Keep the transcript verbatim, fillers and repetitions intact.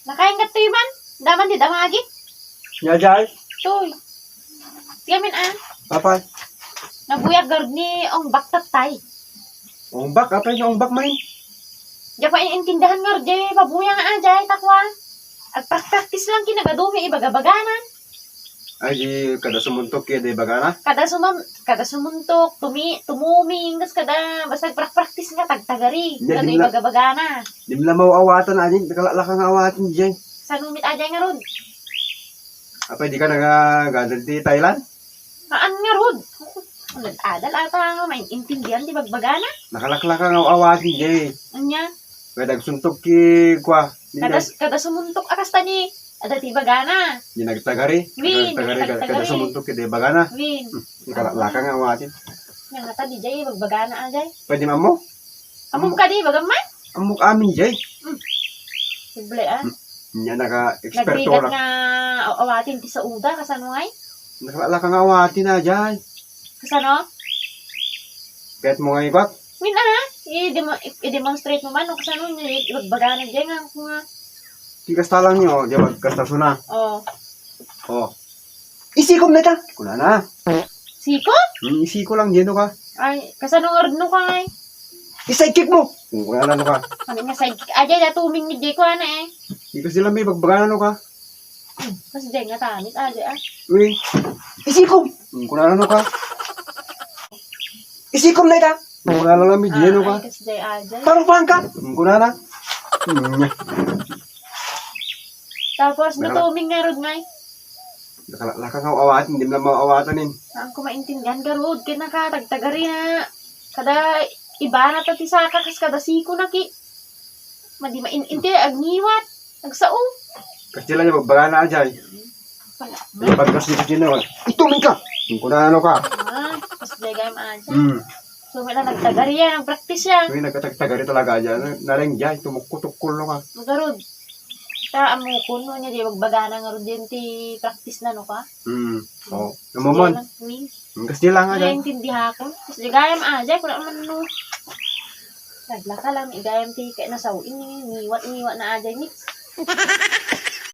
Nakaingat toy man. Daman di damagi. Nya, Jay? Toy. Ti amin, ah. Apay? Nabuyag garud ni Ongbak tattay. Ongbak? Apay ni Ongbak, man? Diak maintindihan ngarud, Jay, pabuyang, ah, Jay, takwa. Agprak-practice lang kinagadumin, ibagabagana. Ay, di kada sumuntok kaya di bagana? Kada sumam-, kada sumuntok, tumi-, tumuming, kas kada, basta agprak-practice nga, tagtagari. Nya, kada dimla-, ibagabagana. Dimla maawatan, adi, nakalak-laka nga awaten, Jay. Saan mo mit, Jay, ngarud? Apay, di ka nagadan ti Thailand? Haan ngarud. Adal ata nga maintindihan ti bagbagana. Nakalak-laka nga awaten, Jay. Anya? Kada agsuntok ki, kwa. Kada, kada sumuntok a kasta ni, adda ti bagana. Di nagtagari. Wi, nagtagari, kada, kada nagtagari. Sumuntok ki di bagana. Wi. Hmm, nakalak-laka nga awaten. Nya ngata, di, Jay, bagbagana, ah, Jay. Pwede man mo? Ammom kadi, bagam man? Ammok amin, Jay. Hmm. Simple, ah. Hmm. Nya naka-eksperto. Nagrigat na nga aw-, awatin ti sauda, kasano ngay? Nakalak-laka nga awatin, ah, Jay. Kasano? Ket mo ngay, Gwak? Min, ah, i-demo-, i-demonstrate mo man, no? Kasano, ni-, ibagbagana, Jay, nga, nga. Ti kasta lang niyo, di ba, kasta suna? Oh. Oh. Isikom na ita, kunana. Siko? Hmm, isiko lang, Jeno ka. Ay, kasano nga rudno ka, ay? I-sidekick mo. Kunana no ka. Ano nga sidekick? Ajay, da tuming ni Jay ko, ana, eh. Di kasi lang may bagbagana no ka. Hmm, kasi Jay nga tamit, ajay, ah. Uy. Isikom. Hmm, kunana no ka. Isikom na ita. Kunana lang may Jeno ka. Ay, kasi Jay, ajay. Parang pangka. Hmm, kunana. Hmm. Tapos, natuming nga rod, ngay. Nakalak-laka nga awatin, di mo lang maawatan, eh. Saan ko maintindihan, garud, ket nakatagtagari na. Kada ibana ta ti saka, kas kada siko na ki. Madi maintindihan, agniwat, agsao. Kas di lang yung magbagana, ajay. Pala. Pagkas di ko sino, eh. Ito, Mika! Yung kunano ka. Ah, kas di gayam, ajay. Hmm. So, may na nagtagari yan, nagpractice yan. May nagkatagtagari talaga dyan. Nareng dyan, tumukko-tukkol no ka. Magarud. Ta, amo ko, no, niya di magbagana nga rod yan ti practice na, no ka? Hmm. Oh. Namamon. Sige lang, Wing. Ang kasdi lang, Ay, ah. Intindihan ko. Kasi di gayam, ah, dyan, kuna man, no. Naglaka lang, igayam ti, kaya nasaw, ini, niwat, niwat na, ah, dyan, ni.